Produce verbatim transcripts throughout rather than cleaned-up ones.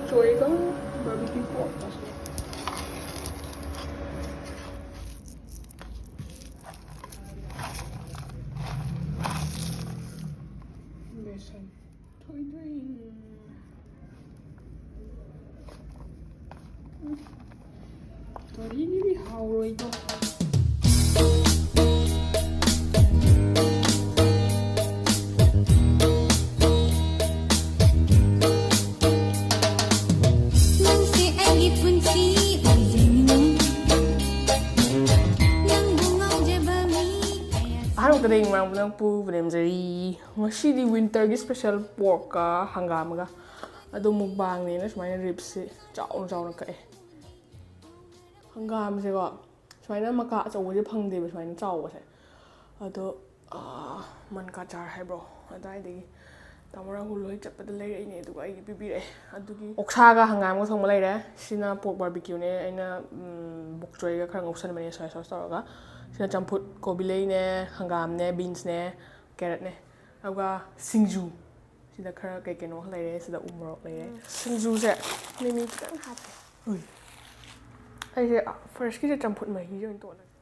ꯆꯣꯏꯒ barbecue ꯄꯣꯔꯛꯀ꯫ ꯕꯦꯁꯟ ꯊꯣꯏꯗ꯭ꯔꯤꯡ꯫ ꯀꯔꯤꯒꯤꯗꯤ ꯍꯥꯎꯔꯣꯏꯗꯣ? ꯅꯪꯁꯦ ꯑꯩꯒꯤ ꯄꯨꯟꯁꯤ ꯑꯣꯏꯖꯅꯤꯡꯉꯤ꯫ ꯅꯪꯕꯨ ꯉꯥꯎꯖꯕ ꯃꯤ ꯀꯌꯥ ꯑꯍꯥꯟꯕꯗ ꯏꯪ ꯃꯔꯥꯡꯕ ꯅꯪ ꯄꯨꯕ ꯅꯦꯝꯖꯔꯤ꯫ ꯉꯁꯤꯗꯤ ꯋꯤꯟꯇꯔꯒꯤ ꯁ꯭ꯄꯦꯁꯦꯜ ꯄꯣꯔꯛꯀ ꯍꯪꯒꯥꯝꯒ꯫ ꯑꯗꯣ ꯃꯨꯛꯕꯥꯡꯅꯦꯅ ꯁꯨꯃꯥꯏꯅ ꯔꯤꯞꯁꯁꯦ ꯆꯥꯎꯅ ꯆꯥꯎꯅ ꯀꯛꯑꯦ꯫ ꯍꯪꯒꯥꯝꯁꯦꯀꯣ ꯁꯨꯃꯥꯏꯅ ꯃꯀꯥ ꯑꯆꯧꯕꯁꯦ ꯐꯪꯗꯦꯕ, ꯁꯨꯃꯥꯏꯅ ꯆꯥꯎꯕꯁꯦ꯫ ꯑꯗꯣ, ꯑꯥ, ꯃꯟꯀꯥ ꯆꯥꯔ ꯍꯥꯏꯕ꯭ꯔꯣ? ꯑꯗꯨꯋꯥꯏꯗꯒꯤ ꯇꯥꯃꯣ ꯔꯥꯍꯨꯜ ꯍꯣꯏ ꯆꯠꯄꯗ ꯂꯩꯔꯛꯏꯅꯦ, ꯑꯗꯨꯒ ꯑꯩꯒꯤ ꯄꯤꯕꯤꯔꯛꯑꯦ꯫ ꯑꯗꯨꯒꯤ ꯑꯣꯛꯁꯥꯒ ꯍꯪꯒꯥꯝꯒ ꯊꯣꯡꯕ ꯂꯩꯔꯦ꯫ ꯁꯤꯅ ꯄꯣꯔꯛ ꯕꯥꯔꯕꯤꯀ꯭ꯌꯨꯅꯦ, ꯑꯩꯅ, ꯎꯝ, ꯕꯣꯛ ꯆꯣꯏꯒ ꯈꯔ ꯉꯧꯁꯟꯕꯅꯦ, ꯁꯣꯌꯥ ꯁꯣꯁ ꯇꯧꯔꯒ꯫ ꯁꯤꯅ ꯆꯝꯐꯨꯠ, ꯀꯣꯕꯤ ꯂꯩꯅꯦ, ꯍꯪꯒꯥꯝꯅꯦ, ꯕꯤꯟꯁꯅꯦ, ꯀꯦꯔꯠꯅꯦ꯫ ꯑꯗꯨꯒ ꯁꯤꯡꯖꯨ꯫ ꯁꯤꯗ ꯈꯔ ꯀꯩ ꯀꯩꯅꯣ ꯂꯩꯔꯦ꯫ ꯁꯤꯗ ꯎ ꯃꯣꯔꯣꯛ ꯂꯩꯔꯦ꯫ ꯁꯤꯡꯖꯨꯁꯦ ꯃꯤꯃꯤ ꯈꯤꯇꯪ ꯍꯥꯞꯄꯦ꯫ ꯎꯏ꯫ ꯑꯩꯁꯦ ꯐꯥꯔꯁꯀꯤꯁꯦ ꯆꯝꯐꯨꯠ ꯃꯍꯤꯁꯦ ꯑꯣꯏꯅ ꯇꯣꯠꯂꯒꯦ꯫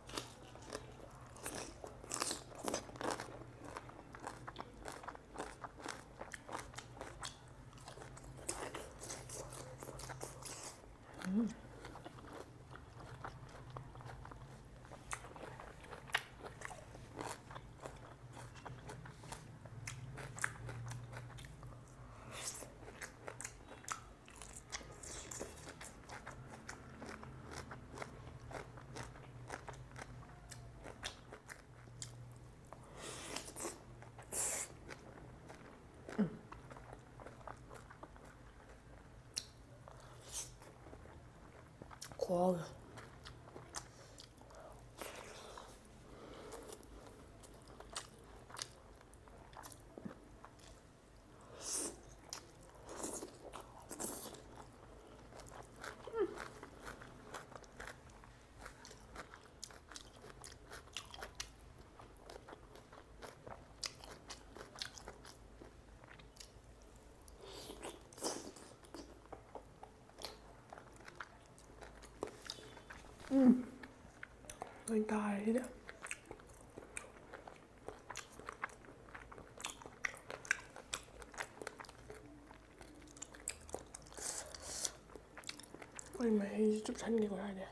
ꯈꯨꯍꯥꯎꯁꯦ꯫ ꯑꯣꯏꯅ ꯇꯥꯔꯦ ꯁꯤꯗ꯫ ꯑꯩ ꯃꯍꯤꯁꯤ ꯆꯨꯞꯁꯟꯒꯦꯀꯣ ꯍꯥꯏꯗꯤ꯫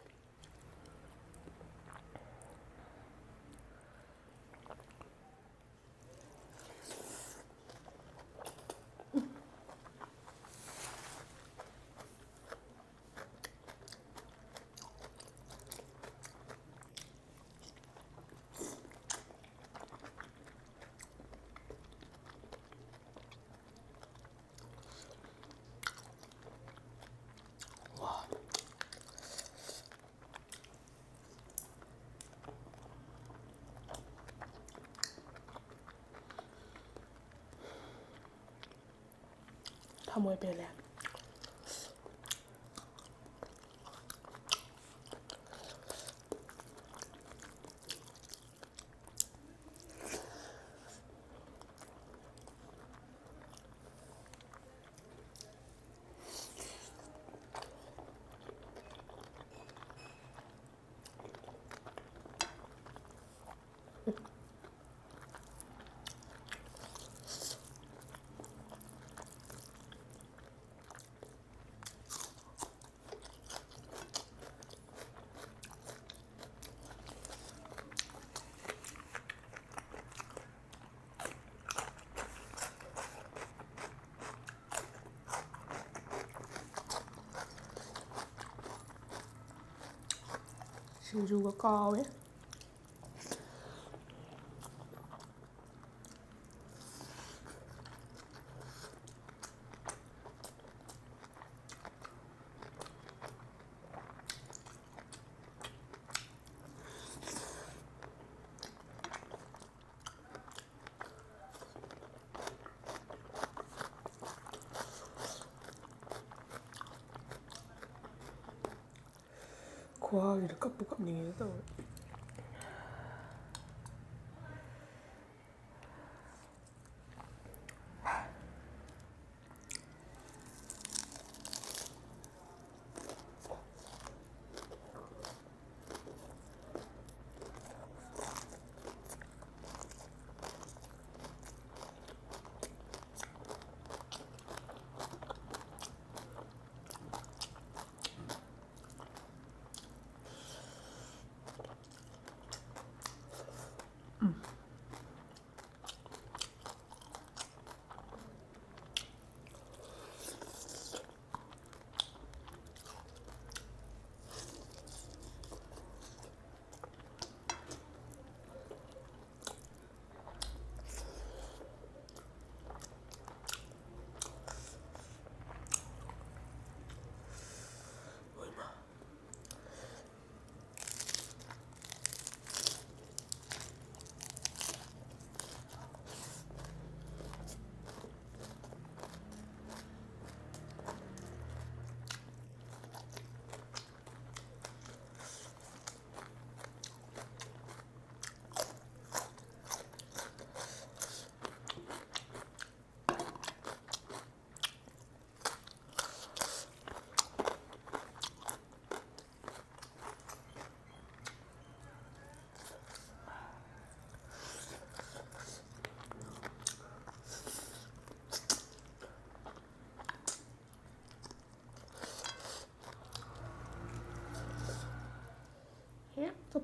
ꯊꯃꯣꯏ ꯄꯦꯜꯂꯦ꯫ ꯁꯤꯡꯖꯨꯒ ꯀꯥꯎꯋꯦ꯫ ꯈꯨꯍꯥꯎꯁꯤꯗꯤ ꯀꯞꯄꯨ ꯀꯞꯅꯤꯡꯉꯦ ꯇꯧꯋꯦ꯫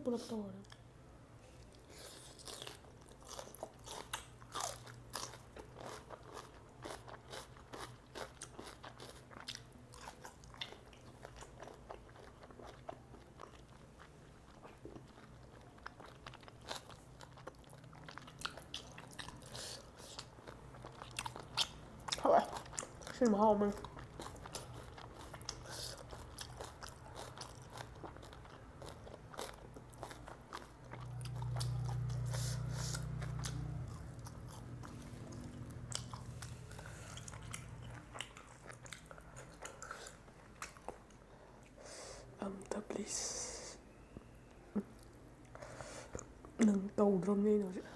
ꯄꯨꯂꯞ ꯇꯧꯔꯦ꯫ ꯍꯥꯎꯋꯦ꯫ ꯁꯤꯅ ꯃꯍꯥꯎ ꯑꯃꯅꯤ꯫ ꯑꯝꯇ please꯫ ꯅꯪ ꯇꯧꯗ꯭ꯔꯕꯅꯦ ꯑꯩꯅ ꯍꯧꯖꯤꯛ꯫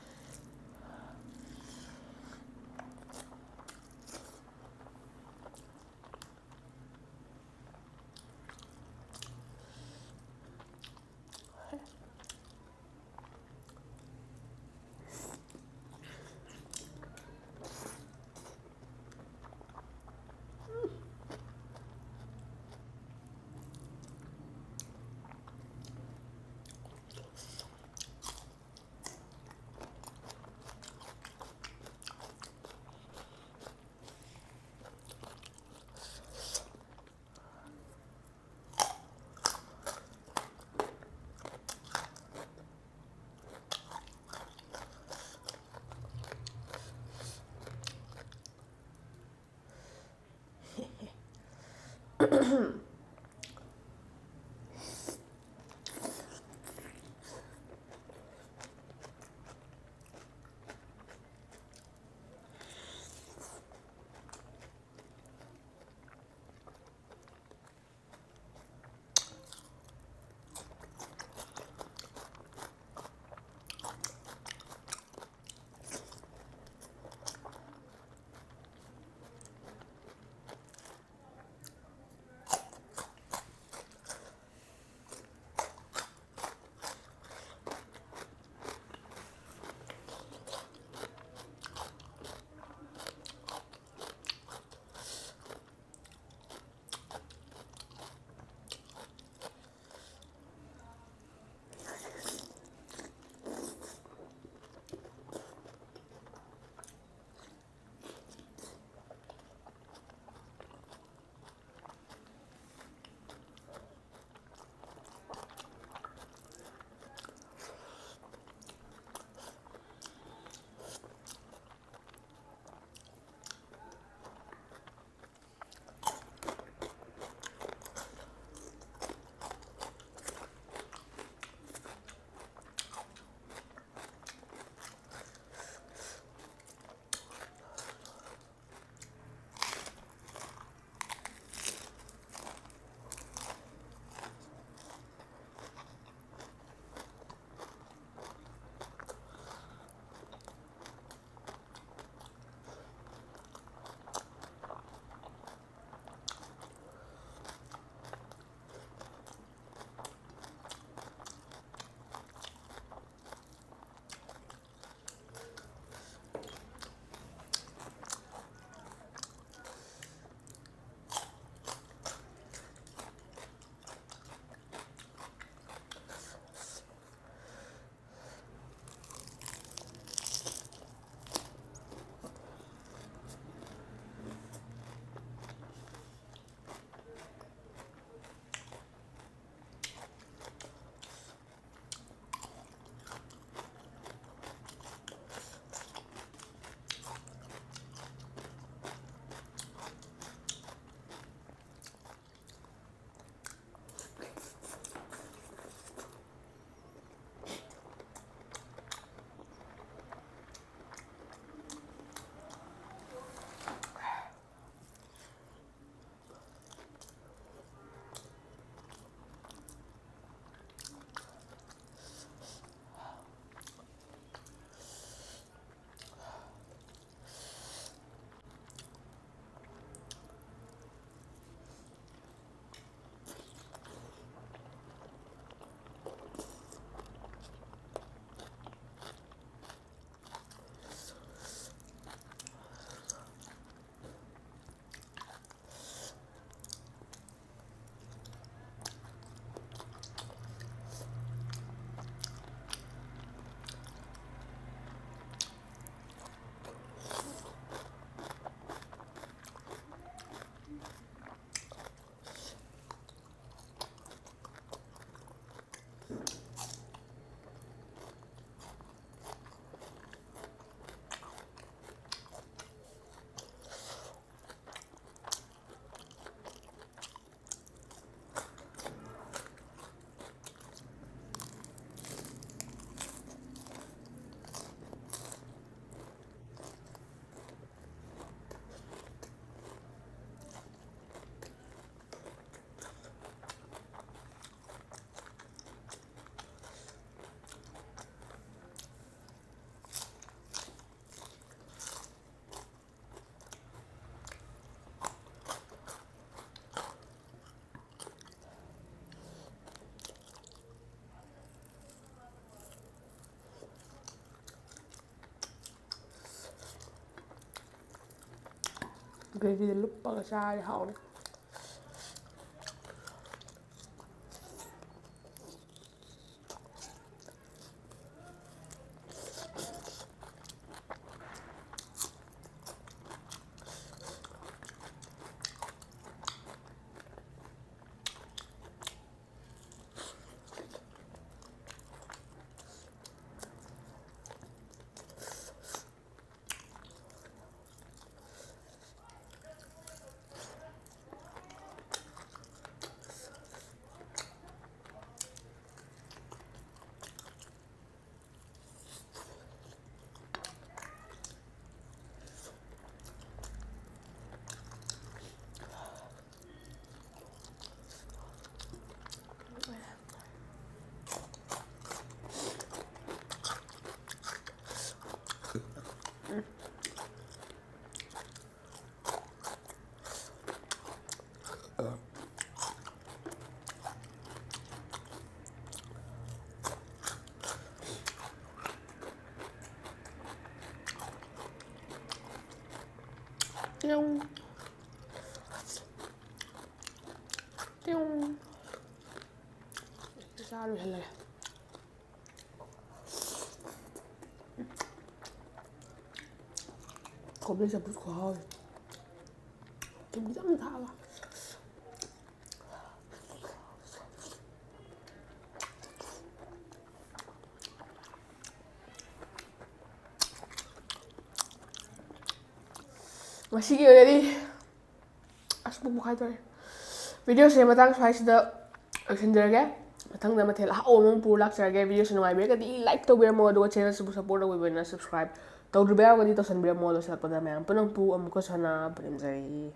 ꯒ꯭ꯔꯦꯚꯤꯗ ꯂꯨꯞꯄꯒ ꯆꯥꯔꯗꯤ ꯍꯥꯎꯅꯤ꯫ ꯇꯤꯌꯨꯡ꯫ ꯇꯤꯌꯨꯡ꯫ ꯆꯥ ꯂꯣꯏꯁꯜꯂꯒꯦ꯫ ꯀꯣꯕꯤ ꯆꯝꯐꯨꯠ ꯈꯨꯍꯥꯎꯁꯦ꯫ ꯊꯨꯝ ꯈꯤꯇꯪ ꯊꯥꯛꯑꯒ꯫ ꯉꯁꯤꯒꯤ ꯑꯣꯏꯅꯗꯤ ꯑꯁ ꯄꯨꯡ ꯃꯈꯥꯏ ꯇꯧꯔꯦ꯫ ꯚꯤꯗꯤꯑꯣꯁꯦ ꯃꯇꯥꯡ ꯁ꯭ꯋꯥꯏꯁꯤꯗ ꯂꯣꯏꯁꯤꯟꯖꯔꯒꯦ꯫ ꯃꯊꯪꯗ ꯃꯊꯦꯜ ꯑꯍꯥꯎꯕ ꯑꯃ ꯄꯨꯔ ꯂꯥꯛꯆꯔꯒꯦ꯫ ꯚꯤꯗꯤꯑꯣꯁꯦ ꯅꯨꯡꯉꯥꯏꯕꯤꯔꯒꯗꯤ ꯂꯥꯏꯛ ꯇꯧꯕꯤꯔꯝꯃꯣ, ꯑꯗꯨꯒ ꯆꯦꯅꯦꯜꯁꯤꯕꯨ ꯁꯞꯄꯣꯔꯠ ꯇꯧꯕꯤꯕꯅ ꯁꯕꯁꯀ꯭ꯔꯥꯏꯕ ꯇꯧꯗ꯭ꯔꯤꯕ ꯌꯥꯎꯔꯒꯗꯤ ꯇꯧꯁꯟꯕꯤꯔꯝꯃꯣ꯫ ꯂꯣꯏꯁꯤꯜꯂꯛꯄꯗ ꯃꯌꯥꯝ ꯄꯨꯝꯅꯃꯛꯄꯨ ꯑꯃꯨꯛꯀꯁꯨ ꯍꯟꯅ ꯄꯨꯅꯤꯡꯖꯔꯤ꯫